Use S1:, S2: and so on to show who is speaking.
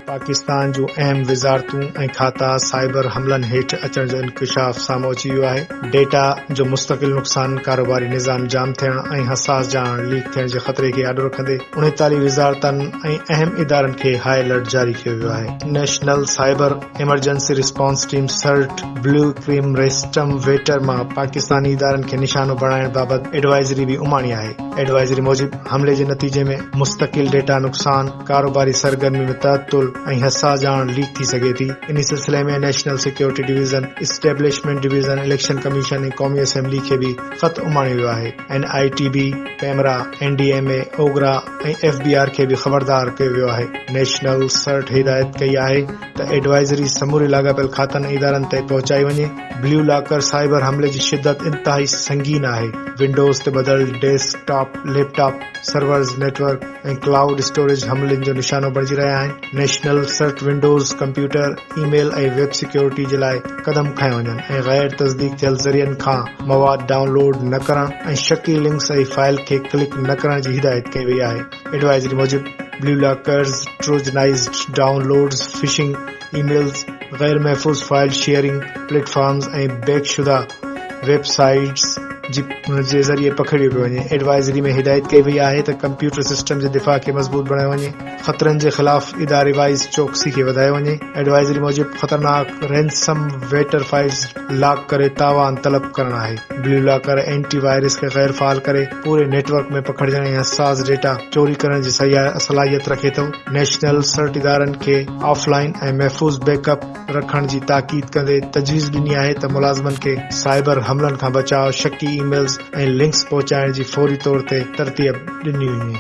S1: پاڪستان جون اهم وزارتون ۽ کاتا سائبر حملن هيٺ اچڻ جو انڪشاف سامهون اچي ويو آهي، ڊيٽا جو مستقل نقصان، ڪاروباري نظام جام ٿيڻ ۽ حساس ڄاڻ ليڪ ٿيڻ جي خطري کي آڏو رکندي 39 وزارتن ۽ اهم ادارن کي هاء الرٽ جاري ڪيو ويو آهي. National cyber emergency response team CERT blue cream ransom ware مان پاڪستاني ادارن کي نشانو بڻائڻ بابت ايڊوائزري به اماڻي آهي. ايڊوائزري موجب حملي جي نتيجي ۾ مستقل ڊيٽا نقصان، ڪاروباري سرگرمي ۾ تعطل ۽ حساس ڄاڻ ليڪ ٿي سگهي ٿي. انهي سلسلي ۾ national security division, establishment division, election commission ۽ قومي اسيمبلي کي به خط اماڻيو ويو آهي. N I T B, PEMRA, N D M A, OGRA ۽ F B R کي به خبردار ڪيو ويو آهي. نيشنل سرٽ هدايت ڪئي آهي ته ايڊوائزري سموري لاڳاپيل کاتن ۽ ادارن تائين پهچائي وڃي. بليو لاڪر سائبر حملي جي شدت انتهائي سنگين آهي. ونڊوز تي ٻڌل desktop, laptop, servers, network ۽ cloud storage حملن جو نشانو بڻجي رهيا آهن. National CERT Windows, computer, email ۽ web security جي لاء قدم کنيا وڃن ۽ غير تصديق ٿيل ذريعن کان مواد ڊائون لوڊ نه ڪرڻ ۽ شڪي لنڪس ۽ فائل کي ڪلڪ نه ڪرڻ جي هدايت ڪئي وئي آهي. ايڊوائزري موجب blue lockers, trojanized downloads, phishing emails, غير محفوظ فائل شيئرنگ پليٽ فارمز ۽ بيڪ شده ويب سائيٽس جي جي ذريعي پکيڙيو پيو وڃي. ايڊوائزري ۾ هدايت ڪئي وئي آهي ته ڪمپيوٽر سسٽم جي دفاع کي مضبوط بڻايو وڃي، خطرن جي خلاف اداري وائز چوڪسي کي وڌايو وڃي. ايڊوائزري موجب خطرناڪ رينسم ويٽر فائلز لاڪ ڪري تاوان طلب ڪرڻ آهي. بليو لاڪر اينٽي وائرس کي غير فعال ڪري پوري نيٽ ورڪ ۾ پکڙجڻ ۽ حساس ڊيٽا چوري ڪرڻ جي صلاحيت رکي ٿو. نيشنل سرٽ ادارن کي آف لائن ۽ محفوظ بيڪ اپ رکڻ جي تاڪيد ڪندي تجويز ڏني آهي ته ملازمن کي سائبر حملن کان بچاء، شڪي اي ميلز ۽ لنڪس پهچائڻ جي فوري طور تي ترتيب ڏني وڃي.